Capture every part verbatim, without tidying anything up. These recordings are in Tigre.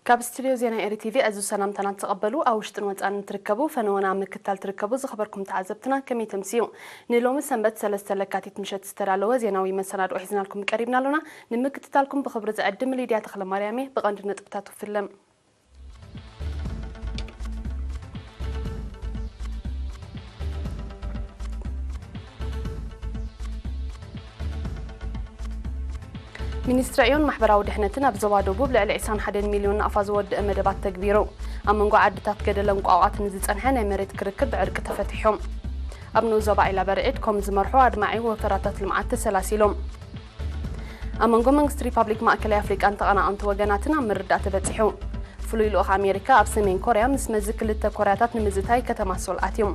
ካብ ስቱድዮ ዜና ኤሪ ቲቪ ዕዙዝ ሰላምታና ትቀበሉ፣ ኣብ ውሽጥን ወጻእን ትርከቡ ፈነወና ምክታል ትርከቡ ዝኸበርኩም ተዓዘብትና ከመይ ተምስዩ? ንሎሚ ሰንበት ሰለስተ ለካቲት ምሸት ዝተዳለወ ዜናዊ መሰናድኦ ሒዝናልኩም ቀሪብና ኣሎና። ንምክትታልኩም ብኽብሪ ዝዕድም ሊድያ ተኽለማርያም እየ። ብቐንዲ ነጥብታቱ ፍለም። ሚኒስትሪ ዕዮን ማሕበራዊ ድሕነትን ኣብ ዞባ ደቡብ ልዕሊ ዕስራን ሓደን ሚልዮን ናቕፋ ዝወድአ መደባት ተግቢሩ። ኣብ መንጎ ዓድታት ገደለን ቋቋትን ዝጸንሐ ናይ መሬት ክርክር ብዕርቂ ተፈቲሑ። ኣብ ንኡስ ዞባ ዒላ በርዒድ ኮም ዝመርሖ ኣድማዒ ወፈራታት ልምዓት ተሰላሲሎም። ኣብ መንጎ መንግስቲ ሪፓብሊክ ማእከላይ ኣፍሪቃን ተቐናቐንቲ ወገናትን ኣብ ምርዳእ ተበጺሑ። ፍሉይ ልኡኽ ኣሜሪካ ኣብ ሰሜን ኮርያ ምስ መዚ ክልተ ኮርያታት ንምዝታይ ከተማ ሶል ኣትዩ።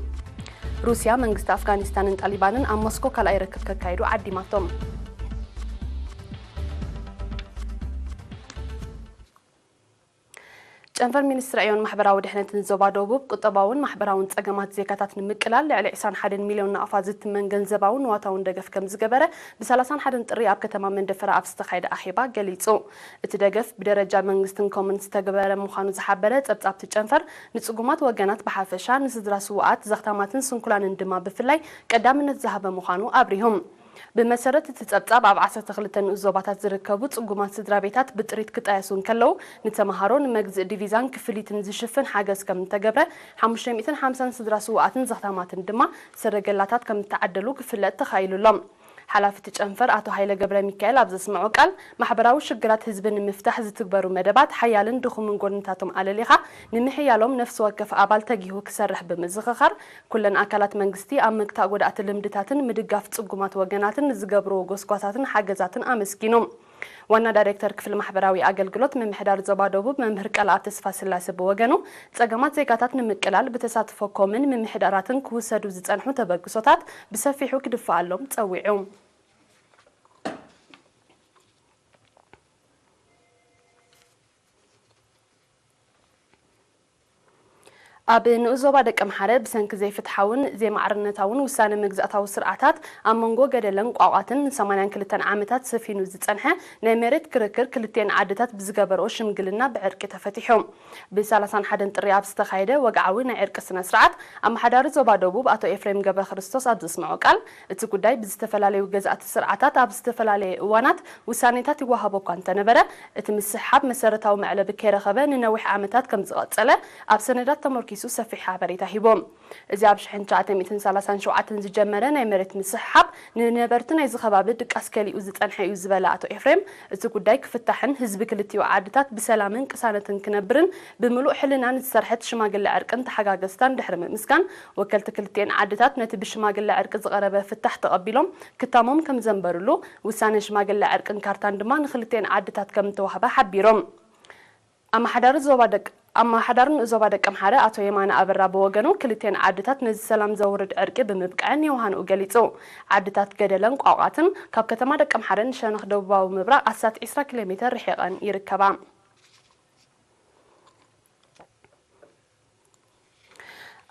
ሩስያ መንግስቲ ኣፍጋኒስታንን ጣሊባንን ኣብ ሞስኮ ካልኣይ ርክብ ከካይዱ ዓዲማቶም። ጨንፈር ሚኒስትሪ ዕዮን ማሕበራዊ ድሕነትን ዞባ ደቡብ፣ ቁጠባውን ማሕበራውን ጸገማት ዜጋታት ንምቅላል ልዕሊ ዕስራን ሓደን ሚልዮን ናቕፋ ዝትመን ገንዘባውን ንዋታውን ደገፍ ከም ዝገበረ፣ ብሰላሳን ሓደን ጥሪ ኣብ ከተማ መንደፈራ ኣብ ዝተኻየደ ኣኼባ ገሊጹ። እቲ ደገፍ ብደረጃ መንግስትን ኮምን ዝተገበረ ምዃኑ ዝሓበረ ጸብጻብ እቲ ጨንፈር፣ ንጽጉማት ወገናት ብሓፈሻ፣ ንስድራ ስዉኣት፣ ዘኽታማትን ስንኩላንን ድማ ብፍላይ ቀዳምነት ዝሃበ ምዃኑ ኣብሪሁ። ብመሰረት እቲ ጸብጻብ፣ ኣብ ዓሰርተ ክልተ ንኡስ ዞባታት ዝርከቡ ጽጉማት ስድራ ቤታት ብጥሪት ክጣየሱ እንከለዉ፣ ንተመሃሮ፣ ንመግዝእ ዲቪዛን ክፍሊትን ዝሽፍን ሓገዝ ከም እተገብረ፣ ሓሙሽተ ሚእትን ሓምሳን ስድራ ስዉኣትን ዘኽታማትን ድማ ሰረገላታት ከም እተዓደሉ ክፍለጥ ተኻኢሉ ኣሎ። ሓላፊ እቲ ጨንፈር ኣቶ ሃይለ ገብረሚካኤል ኣብ ዘስምዖ ቃል፣ ማሕበራዊ ሽግራት ህዝቢ ንምፍታሕ ዝትግበሩ መደባት ሓያልን ድኹምን ጎንታቶም ኣለሊኻ፣ ንምሕያሎም ነፍሲ ወከፍ ኣባል ተጊሁ ክሰርሕ ብምዝኽኻር፣ ኩለን ኣካላት መንግስቲ ኣብ ምግታእ ጎዳእቲ ልምድታትን ምድጋፍ ጽጉማት ወገናትን ንዝገብርዎ ጎስጓሳትን ሓገዛትን ኣመስጊኑ። ዋና ዳይሬክተር ክፍሊ ማሕበራዊ ኣገልግሎት ምምሕዳር ዞባ ደቡብ መምህር ቃልኣብ ተስፋስላሰ ብወገኑ፣ ጸገማት ዜጋታት ንምቅላል ብተሳትፎ ኮምን ምምሕዳራትን ክውሰዱ ዝጸንሑ ተበግሶታት ብሰፊሑ ክድፈኣሎም ጸዊዑ። ኣብ ንኡስ ዞባ ደቀምሓረ ብሰንኪ ዘይፍትሓውን ዘይማዕርነታውን ውሳነ መግዛእታዊ ስርዓታት ኣብ መንጎ ገደለን ቋቋትን ንሰማንያን ክልተን ዓመታት ሰፊኑ ዝጸንሐ ናይ መሬት ክርክር ክልቲኤን ዓድታት ብዝገበርኦ ሽምግልና ብዕርቂ ተፈቲሑ። ብሰላሳን ሓደን ጥሪ ኣብ ዝተኻየደ ወግዓዊ ናይ ዕርቂ ስነ ስርዓት ኣመሓዳሪ ዞባ ደቡብ ኣቶ ኤፍሬም ገብረክርስቶስ ኣብ ዘስምዖ ቃል፣ እቲ ጉዳይ ብዝተፈላለዩ ገዛእቲ ስርዓታት ኣብ ዝተፈላለየ እዋናት ውሳኔታት ይወሃቦ እኳ እንተነበረ፣ እቲ ምስሕሓብ መሰረታዊ መዕለቢ ከይረኸበ ንነዊሕ ዓመታት ከም ዝቐጸለ ኣብ ሰነዳት ተመርኪሱ ሰፊሕ ሓበሬታ ሂቡ። እዚ ኣብ ሽሕን ትሽዓተ ሚእትን ሰላሳን ሸውዓተን ዝጀመረ ናይ መሬት ምስሕሓብ ንነበርቲ ናይዚ ከባቢ ድቃስ ከሊኡ ዝጸንሐ እዩ ዝበለ ኣቶ ኤፍሬም፣ እቲ ጉዳይ ክፍታሕን ህዝቢ ክልቲኡ ዓድታት ብሰላምን ቅሳነትን ክነብርን ብምሉእ ሕልናን ዝሰርሐት ሽማግለ ዕርቅን ተሓጋገዝታን ድሕሪ ምምስጋን፣ ወከልቲ ክልቲኤን ዓድታት ነቲ ብሽማግለ ዕርቂ ዝቐረበ ፍታሕ ተቐቢሎም ክታሞም ከም ዘንበሩሉ፣ ውሳነ ሽማግለ ዕርቅን ካርታን ድማ ንክልቲኤን ዓድታት ከም እተዋህበ ሓቢሮም። ኣመሓዳሪ ዞባ ደቅ-፣ ኣመሓዳሪ ንኡስ ዞባ ደቀምሓረ ኣቶ የማነ ኣበራ ብወገኑ፣ ክልቲኤን ዓድታት ነዚ ሰላም ዘውርድ ዕርቂ ብምብቅዐን የውሃንኡ ገሊጹ። ዓድታት ገደለን ቋቋትን ካብ ከተማ ደቀምሓረ ንሸነኽ ደቡባዊ ምብራቕ ኣስታት ዒስራ ኪሎ ሜተር ርሒቐን ይርከባ።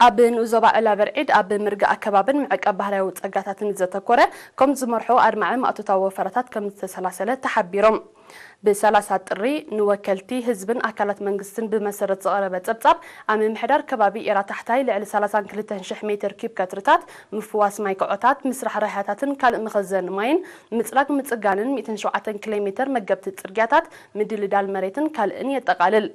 ኣብ ንኡስ ዞባ ዕላ በርዒድ ኣብ ምርጋእ ኣከባብን ምዕቃብ ባህርያዊ ጸጋታትን ዘተኮረ ከም ዝመርሖ ኣድማዒ ማእቶታዊ ወፈራታት ከም ዝተሰላሰለ ተሓቢሮም። ብሰላሳ ጥሪ ንወከልቲ ህዝብን ኣካላት መንግስትን ብመሰረት ዝቐረበ ጸብጻብ፣ ኣብ ምምሕዳር ከባቢ ኤራ ታሕታይ ልዕሊ ሰላሳን ክልተን ሽሕ ሜትር ኪብ ከትርታት፣ ምፍዋስ ማይ ክዖታት፣ ምስራሕ ራህያታትን ካልእ መኸዘኒ ማይን፣ ምጽራግ ምጽጋንን ሚእትን ሸውዓተን ኪሎ ሜተር መገብቲ ጽርግያታት፣ ምድልዳል መሬትን ካልእን የጠቓልል።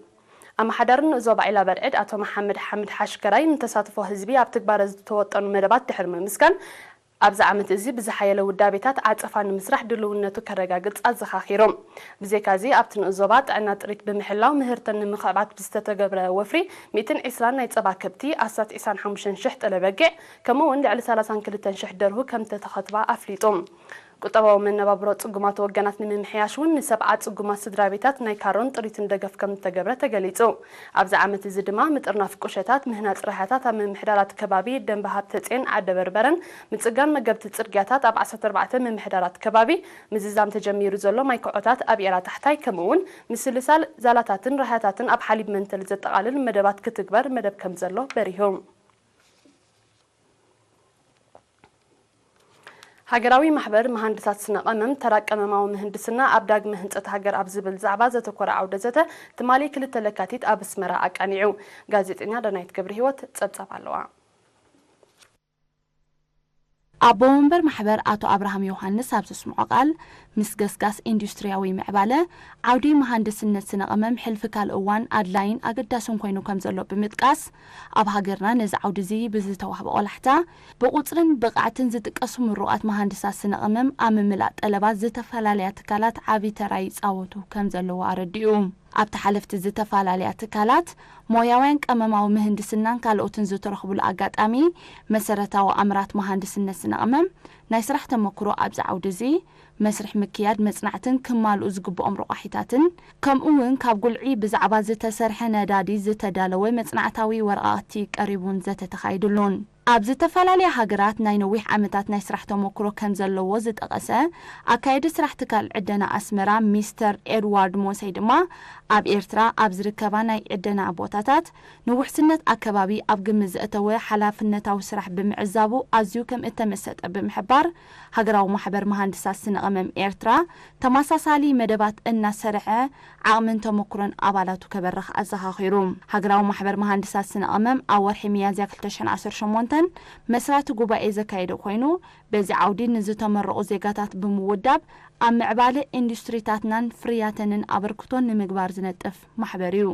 ኣመሓዳሪ ንኡስ ዞባ ዒላ በርዕድ ኣቶ መሓመድ ሓምድ ሓሽከራይ ንተሳትፎ ህዝቢ ኣብ ትግባረ ዝተወጠኑ መደባት ድሕሪ ምምስጋን፣ ኣብዚ ዓመት እዚ ብዝሓየለ ውዳቤታት ዓጸፋ ንምስራሕ ድልውነቱ ከረጋግጽ ኣዘኻኺሩ። ብዘይካዚ ኣብቲ ንኡስ ዞባ ጥዕና ጥሪት ብምሕላው ምህርተን ንምኽዕባት ብዝተተገብረ ወፍሪ ሚእትን ዕስራን ናይ ጸባ ከብቲ፣ ኣስታት ዕስራን ሓሙሽተን ሽሕ ጥለ በጊዕ፣ ከምኡ እውን ልዕሊ ሰላሳን ክልተን ሽሕ ደርሁ ከምተተኸትባ ኣፍሊጡ። ቁጠባዊ መነባብሮ ጽጉማት ወገናት ንምምሕያሽ እውን ንሰብዓ ጽጉማት ስድራ ቤታት ናይ ካሮን ጥሪትን ደገፍ ከም እተገብረ ተገሊጹ። ኣብዚ ዓመት እዚ ድማ ምጥርናፍ ቁሸታት፣ ምህናጽ ራህያታት ኣብ ምምሕዳራት ከባቢ ደንበ ሃብተጼን ዓደ በርበረን ምጽጋን መገብቲ ጽርግያታት ኣብ ዓሰርተ ኣርባዕተ ምምሕዳራት ከባቢ ምዝዛም ተጀሚሩ ዘሎ ማይ ክዖታት ኣብ ኤራ ታሕታይ ከምኡ እውን ምስልሳል ዛላታትን ራህያታትን ኣብ ሓሊብ መንተሊ ዘጠቓልል መደባት ክትግበር መደብ ከም ዘሎ በሪሁ። ሃገራዊ ማሕበር መሃንድሳት ስነ ቀመም፣ ተራ ቀመማዊ ምህንድስና ኣብ ዳግመ ህንጸት ሃገር ኣብ ዝብል ዛዕባ ዘተኮረ ዐውደ ዘተ ትማሊ ክልተ ለካቲት ኣብ ኣስመራ ኣቃኒዑ። ጋዜጠኛ ዳናይት ገብረሂወት ጸብጻብ ኣለዋ። ኣቦ ወንበር ማሕበር ኣቶ ኣብርሃም ዮሃንስ ኣብ ዘስምዖ ቃል፣ ምስ ገስጋስ ኢንዱስትሪያዊ ምዕባለ፣ ዓውዲ መሃንድስነት ስነ ቀመም ሕልፊ ካልእ እዋን ኣድላይን ኣገዳስን ኮይኑ ከም ዘሎ ብምጥቃስ፣ ኣብ ሃገርና ነዚ ዓውዲ እዚ ብዝተዋህበ ቆላሕታ፣ ብቁጽርን ብቕዓትን ዝጥቀሱ ምሩቓት መሃንድሳት ስነ ቀመም ኣብ ምምላእ ጠለባት ዝተፈላለያ ትካላት ዓቢ ተራ ይጻወቱ ከም ዘለዉ ኣረዲኡ። ኣብቲ ሓለፍቲ ዝተፈላለያ ትካላት፣ ሞያውያን ቀመማዊ ምህንድስናን ካልኦትን ዝተረኽቡሉ ኣጋጣሚ፣ መሰረታዊ ኣምራት መሃንድስነት ስነ ቀመም፣ ናይ ስራሕ ተመክሮ ኣብዚ ዓውዲ እዚ፣ መስርሕ ምክያድ መጽናዕትን ክማልኡ ዝግብኦም ረቋሒታትን፣ ከምኡ እውን ካብ ጉልዒ ብዛዕባ ዝተሰርሐ ነዳዲ ዝተዳለወ መጽናዕታዊ ወረቓቕቲ ቀሪቡን ዘተ ተኻይዱሉን። ኣብ ዝተፈላለያ ሃገራት ናይ ነዊሕ ዓመታት ናይ ስራሕ ተመክሮ ከም ዘለዎ ዝጠቐሰ ኣካያዲ ስራሕ ትካል ዕደና ኣስመራ ሚስተር ኤድዋርድ ሞሰይ ድማ፣ ኣብ ኤርትራ ኣብ ዝርከባ ናይ ዕደና ቦታታት ንውሕስነት ኣከባቢ ኣብ ግምት ዘእተወ ሓላፍነታዊ ስራሕ ብምዕዛቡ ኣዝዩ ከም እተመሰጠ ብምሕባር፣ ሃገራዊ ማሕበር መሃንድሳት ስነ ቀመም ኤርትራ ተመሳሳሊ መደባት እናሰርሐ ዓቕምን ተመኩሮን ኣባላቱ ከበርኽ ኣዘኻኺሩ። ሃገራዊ ማሕበር መሃንድሳት ስነ ቀመም ኣብ ወርሒ ሚያዝያ ክልተ ሽሕን ዓሰርተ ሸሞንተን መስራቲ ጉባኤ ዘካየደ ኮይኑ፣ በዚ ዓውዲ ንዝተመረቑ ዜጋታት ብምውዳብ፣ ኣብ ምዕባለ ኢንዱስትሪታትናን ፍርያተንን ኣበርክቶ ንምግባር ዝነጥፍ ማሕበር እዩ።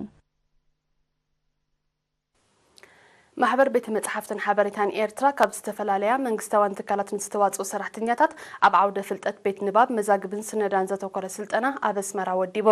ማሕበር ቤተ መጽሓፍትን ሓበሬታን ኤርትራ፣ ካብ ዝተፈላለያ መንግስታውያን ትካላት ንዝተዋጽኡ ሰራሕተኛታት ኣብ ዓውደ ፍልጠት፣ ቤት ንባብ፣ መዛግብን ስነዳን ዘተኮረ ስልጠና ኣብ ኣስመራ ወዲቡ።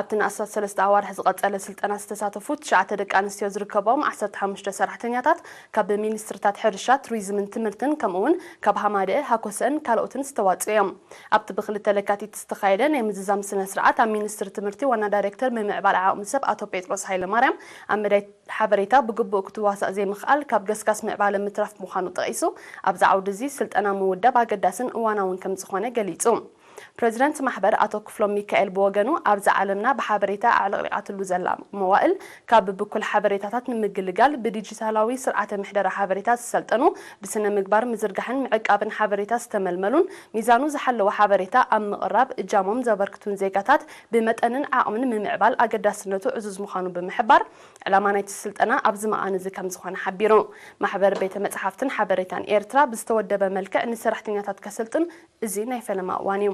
ኣብቲ ንኣስታት ሰለስተ ኣዋርሕ ዝቐጸለ ስልጠና ዝተሳተፉ ትሽዓተ ደቂ ኣንስትዮ ዝርከብኦም ዓሰርተ ሓሙሽተ ሰራሕተኛታት፣ ካብ ሚኒስትሪታት ሕርሻ፣ ቱሪዝምን ትምህርትን፣ ከምኡ'ውን ካብ ሃማደአ፣ ሃኮሰእን ካልኦትን ዝተዋጽኡ እዮም። ኣብቲ ብክልተ ለካቲት ዝተኻየደ ናይ ምዝዛም ስነ ስርዓት፣ ኣብ ሚኒስትሪ ትምህርቲ ዋና ዳይሬክተር ምምዕባል ዓቕሚ ሰብ ኣቶ ጴጥሮስ ሃይለማርያም፣ ኣብ መዳይ ሓበሬታ ብግቡእ ክትዋሳእ ዘይምኽኣል ካብ ገስጋስ ምዕባለ ምትራፍ ምዃኑ ጠቒሱ፣ ኣብዚ ዓውዲ እዚ ስልጠና ምውዳብ ኣገዳስን እዋናውን ከም ዝኾነ ገሊጹ። ፕረዚደንት ማሕበር ኣቶ ክፍሎም ሚካኤል ብወገኑ፣ ኣብዚ ዓለምና ብሓበሬታ ኣዕለቕሊቓትሉ ዘላ መዋእል፣ ካብ ብኩል ሓበሬታታት ንምግልጋል፣ ብዲጂታላዊ ስርዓተ ምሕደራ ሓበሬታ ዝሰልጠኑ፣ ብስነ ምግባር ምዝርጋሕን ምዕቃብን ሓበሬታ ዝተመልመሉን፣ ሚዛኑ ዝሓለወ ሓበሬታ ኣብ ምቕራብ እጃሞም ዘበርክቱን ዜጋታት ብመጠንን ዓቕምን ምምዕባል ኣገዳስነቱ ዕዙዝ ምዃኑ ብምሕባር፣ ዕላማ ናይቲ ስልጠና ኣብዚ መቓን እዚ ከም ዝኾነ ሓቢሩ። ማሕበር ቤተ መጽሓፍትን ሓበሬታን ኤርትራ ብዝተወደበ መልክዕ ንሰራሕተኛታት ከሰልጥን እዚ ናይ ፈለማ እዋን እዩ።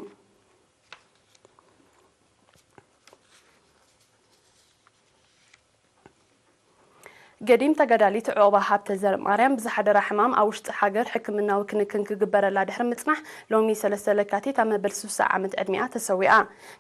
ገዲም ተጋዳሊት ዑቕባ ሃብተ ዘርማርያም ብዝሓደራ ሕማም ኣብ ውሽጢ ሃገር ሕክምናዊ ክንክን ክግበረላ ድሕሪ ምጽናሕ፣ ሎሚ ሰለስተ ለካቲት ኣብ መበል ስሳ ዓመት ዕድሚኣ ተሰዊኣ።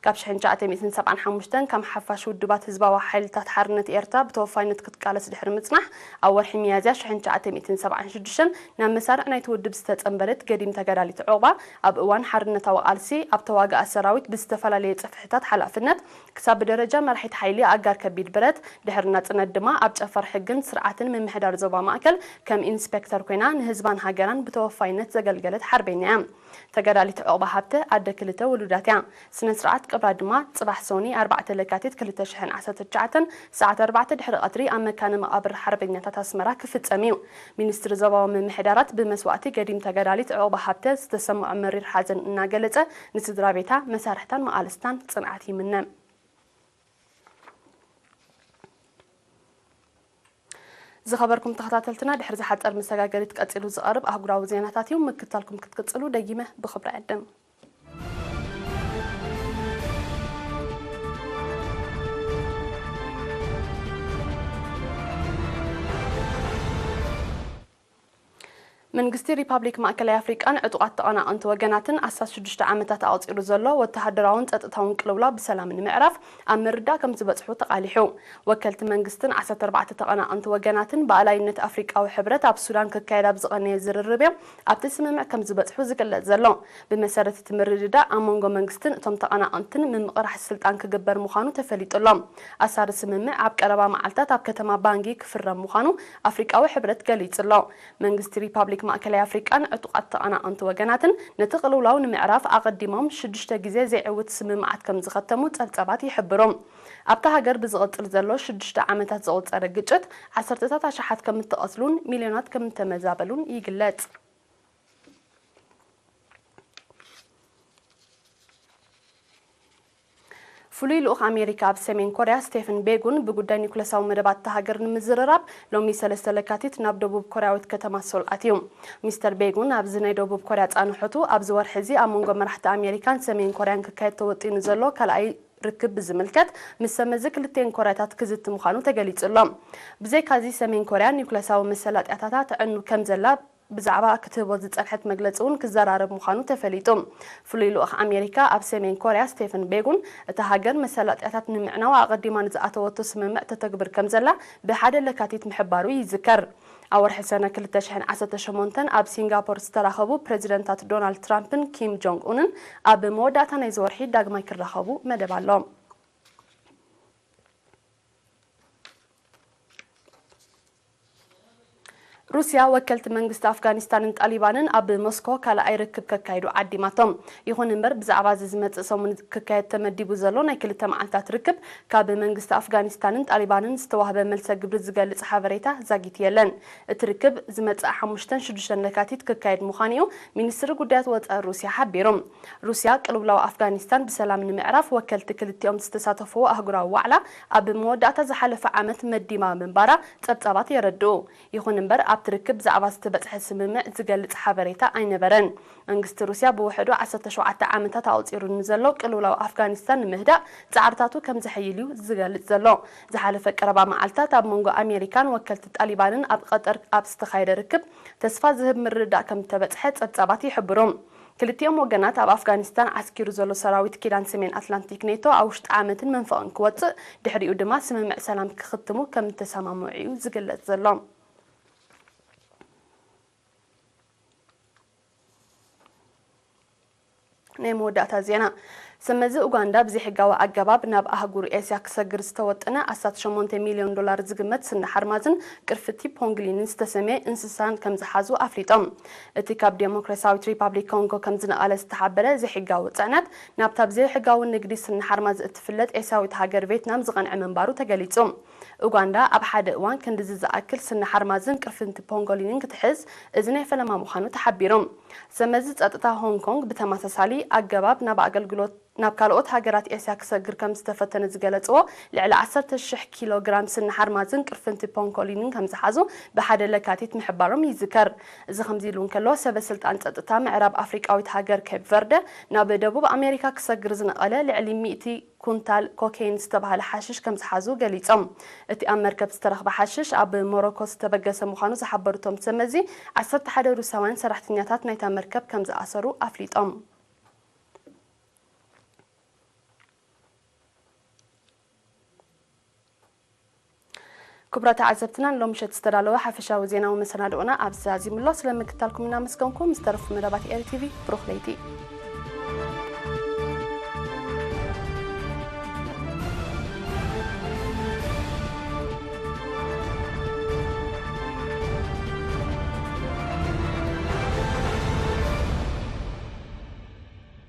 ካብ ሽሕን ትሽዓተ ሚእትን ሰብዓን ሓሙሽተን ከም ሓፋሽ ውድባት ህዝባዊ ሓይልታት ሓርነት ኤርትራ ብተወፋይነት ክትቃለስ ድሕሪ ምጽናሕ፣ ኣብ ወርሒ ሚያዝያ ሽሕን ትሽዓተ ሚእትን ሰብዓን ሽዱሽተን ናብ መሳርዕ ናይቲ ውድብ ዝተጸንበለት ገዲም ተጋዳሊት ዑቕባ፣ ኣብ እዋን ሓርነታዊ ቃልሲ ኣብ ተዋግኣ ሰራዊት ብዝተፈላለየ ጽፍሕታት ሓላፍነት ክሳብ ብደረጃ መራሒት ሓይሊ ኣጋር ከቢድ ብረት፣ ድሕሪ ናጽነት ድማ ኣብ ጨፋር ሕግን ስርዓትን ምምሕዳር ዞባ ማእከል ከም ኢንስፔክተር ኮይና ንህዝባን ሃገራን ብተወፋይነት ዘገልገለት ሓርበኛ እያ። ተጋዳሊት ዑቕባ ሃብተ ኣደ ክልተ ውሉዳት እያ። ስነ ስርዓት ቀብራ ድማ ጽባሕ ሶኒ ኣርባዕተ ለካቲት ክልተ ሽሕን ዓሰርተ ትሽዓተን ሰዓት ኣርባዕተ ድሕሪ ቀትሪ ኣብ መካነ መቓብር ሓርበኛታት ኣስመራ ክፍጸም እዩ። ሚኒስትሪ ዞባዊ ምምሕዳራት ብመስዋእቲ ገዲም ተጋዳሊት ዑቕባ ሃብተ ዝተሰምዖ መሪር ሓዘን እናገለጸ፣ ንስድራ ቤታ፣ መሳርሕታን መቓልስታን ጽንዓት ይምነ። ዝኸበርኩም ተኸታተልትና፣ ድሕሪ ዝሓጸር መሰጋገሪት ቀጺሉ ዝቐርብ ኣህጉራዊ ዜናታት እዩ። ምክትታልኩም ክትቅጽሉ ደጊመ ብኽብሪ ዕድም። መንግስቲ ሪፓብሊክ ማእከላይ ኣፍሪቃን ዕጡቓት ተቐናቐንቲ ወገናትን ኣስታት ሽዱሽተ ዓመታት ኣቑጺሩ ዘሎ ወተሃደራውን ጸጥታውን ቅልውላው ብሰላም ንምዕራፍ ኣብ ምርዳእ ከም ዝበጽሑ ተቓሊሑ። ወከልቲ መንግስትን ዓሰርተ ኣርባዕተ ተቐናቐንቲ ወገናትን ብኣላይነት ኣፍሪቃዊ ሕብረት ኣብ ሱዳን ክካየድ ኣብ ዝቐነየ ዝርርብ እዮም ኣብቲ ስምምዕ ከም ዝበጽሑ ዝግለጽ ዘሎ። ብመሰረት እቲ ምርድዳእ፣ ኣብ መንጎ መንግስትን እቶም ተቐናቐንትን ምምቕራሕ ስልጣን ክግበር ምዃኑ ተፈሊጡ ኣሎ። ኣሳሪ ስምምዕ ኣብ ቀረባ መዓልታት ኣብ ከተማ ባንጊ ክፍረም ምዃኑ ኣፍሪቃዊ ሕብረት ገሊጹ ኣሎ። መንግስቲ ሪፓብሊክ ማእከላይ ኣፍሪቃን ዕጡቓት ተቐናቐንቲ ወገናትን ነቲ ቅልውላው ንምዕራፍ ኣቐዲሞም ሽዱሽተ ግዜ ዘይዕውት ስምምዓት ከም ዝኸተሙ ጸብጸባት ይሕብሩ። ኣብታ ሃገር ብዝቕጽል ዘሎ ሽዱሽተ ዓመታት ዘቑጸረ ግጭት ዓሰርተታት ኣሽሓት ከም እተቐትሉን ሚልዮናት ከም እተመዛበሉን ይግለጽ። ፍሉይ ልኡኽ ኣሜሪካ ኣብ ሰሜን ኮርያ ስቴፈን ቤጉን ብጉዳይ ኒኩለሳዊ መደባት እታ ሃገር ንምዝርራብ ሎሚ ሰለስተ ለካቲት ናብ ደቡብ ኮርያዊት ከተማ ሶል ኣትዩ። ሚስተር ቤጉን ኣብዚ ናይ ደቡብ ኮርያ ጻንሖቱ፣ ኣብዚ ወርሒ እዚ ኣብ መንጎ መራሕቲ ኣሜሪካን ሰሜን ኮርያን ክካየድ ተወጢኑ ዘሎ ካልኣይ ርክብ ብዝምልከት ምስ ሰመዚ ክልቴን ኮርያታት ክዝቲ ምዃኑ ተገሊጹ ኣሎ። ብዘይካዚ ሰሜን ኮርያ ኒኩለሳዊ መሰላጥያታታ ተዕኑ ከም ዘላ ብዛዕባ ክትህቦ ዝጸንሐት መግለጺ እውን ክዘራረብ ምዃኑ ተፈሊጡ። ፍሉይ ልኡኽ ኣሜሪካ ኣብ ሰሜን ኮርያ ስቴፈን ቤጉን፣ እታ ሃገር መሰላጥያታት ንምዕናው ኣቐዲማ ንዝኣተወቶ ስምምዕ ተተግብር ከም ዘላ ብሓደ ለካቲት ምሕባሩ ይዝከር። ኣብ ወርሒ ሰነ ክልተ ሽሕን ዓሰርተ ሸሞንተን ኣብ ሲንጋፖር ዝተራኸቡ ፕሬዚደንታት ዶናልድ ትራምፕን ኪም ጆንግ ኡንን ኣብ መወዳእታ ናይዚ ወርሒ ዳግማይ ክራኸቡ መደብ ኣሎ። ሩስያ ወከልቲ መንግስቲ ኣፍጋኒስታንን ጣሊባንን ኣብ ሞስኮ ካልኣይ ርክብ ከካይዱ ዓዲማቶም። ይኹን እምበር፣ ብዛዕባ እዚ ዝመጽእ ሰሙን ክካየድ ተመዲቡ ዘሎ ናይ ክልተ መዓልታት ርክብ፣ ካብ መንግስቲ ኣፍጋኒስታንን ጣሊባንን ዝተዋህበ መልሰ ግብሪ ዝገልጽ ሓበሬታ ዛጊት የለን። እቲ ርክብ ዝመጽእ ሓሙሽተን ሽዱሽተን ለካቲት ክካየድ ምዃኑ እዩ ሚኒስትሪ ጉዳያት ወጻኢ ሩስያ ሓቢሩ። ሩስያ ቅልውላው ኣፍጋኒስታን ብሰላም ንምዕራፍ ወከልቲ ክልቲኦም ዝተሳተፍዎ ኣህጉራዊ ዋዕላ ኣብ መወዳእታ ዝሓለፈ ዓመት መዲማ ምንባራ ጸብጻባት የረድኡ። ይኹን እምበር፣ ኣብቲ ርክብ ብዛዕባ ዝተበጽሐ ስምምዕ ዝገልጽ ሓበሬታ ኣይነበረን። መንግስቲ ሩስያ ብውሕዱ ዓሰርተ ሸውዓተ ዓመታት ኣቑጺሩ ንዘሎ ቅልውላው ኣፍጋኒስታን ንምህዳእ ጻዕርታቱ ከም ዘሐይል እዩ ዝገልጽ ዘሎ። ዝሓለፈ ቀረባ መዓልታት ኣብ መንጎ ኣሜሪካን ወከልቲ ጣሊባንን ኣብ ቀጠር ኣብ ዝተኻየደ ርክብ ተስፋ ዝህብ ምርድዳእ ከም እተበጽሐ ጸብጻባት ይሕብሩ። ክልቲኦም ወገናት ኣብ ኣፍጋኒስታን ዓስኪሩ ዘሎ ሰራዊት ኪዳን ሰሜን ኣትላንቲክ ኔቶ ኣብ ውሽጢ ዓመትን መንፈቕን ክወጽእ፣ ድሕሪኡ ድማ ስምምዕ ሰላም ክኽትሙ ከም እተሰማምዑ እዩ ዝግለጽ ዘሎ። ናይ መወዳእታ ዜና። ሰመዚ ኡጋንዳ ብዘይሕጋዊ ኣገባብ ናብ ኣህጉር ኤስያ ክሰግር ዝተወጠነ ኣስታት ሸሞንተ ሚልዮን ዶላር ዝግመት ስነ ሓርማዝን ቅርፍቲ ፖንግሊንን ዝተሰምየ እንስሳን ከም ዝሓዙ ኣፍሊጦም። እቲ ካብ ዴሞክራሲያዊት ሪፓብሊክ ኮንጎ ከም ዝነቐለ ዝተሓበረ ዘይሕጋዊ ጽዕነት፣ ናብታ ብዘይሕጋዊ ንግዲ ስነ ሓርማዝ እትፍለጥ ኤስያዊት ሃገር ቬትናም ዝቐንዐ ምንባሩ ተገሊጹ። ኡጋንዳ ኣብ ሓደ እዋን ክንድዚ ዝኣክል ስነ ሓርማዝን ቅርፍንቲ ፖንጎሊንን ክትሕዝ፣ እዚ ናይ ፈለማ ምዃኑ ተሓቢሩ። ሰመዚ ጸጥታ ሆንግ ኮንግ ብተመሳሳሊ ኣገባብ ናብ ኣገልግሎት ናብ ካልኦት ሃገራት ኤስያ ክሰግር ከም ዝተፈተነ ዝገለጽዎ፣ ልዕሊ ዓሰርተ ሽሕ ኪሎ ግራም ስነ ሓርማዝን ቅርፍንቲ ፖንኮሊንን ከም ዝሓዙ ብሓደ ለካቲት ምሕባሮም ይዝከር። እዚ ከምዚ ኢሉ እንከሎ፣ ሰበ ስልጣን ጸጥታ ምዕራብ ኣፍሪቃዊት ሃገር ኬፕ ቨርደ ናብ ደቡብ ኣሜሪካ ክሰግር ዝነቐለ ልዕሊ ሚእቲ ኩንታል ኮኬይን ዝተባህለ ሓሽሽ ከም ዝሓዙ ገሊጾም። እቲ ኣብ መርከብ ዝተረኽበ ሓሽሽ ኣብ ሞሮኮ ዝተበገሰ ምዃኑ ዝሓበሩ እቶም ሰመዚ፣ ዓሰርተ ሓደ ሩሳውያን ሰራሕተኛታት ናይታ መርከብ ከም ዝኣሰሩ ኣፍሊጦም። ክቡራት ተዓዘብትና፣ ንሎሚ ምሸት ዝተዳለወ ሓፈሻዊ ዜናዊ መሰናድኦና ኣብዚ ዛዚሙ ኣሎ። ስለ ምክታልኩም እናመስገንኩ፣ ምስ ተረፉ መደባት ኤሪ ቲቪ ብሩኽ ለይቲ።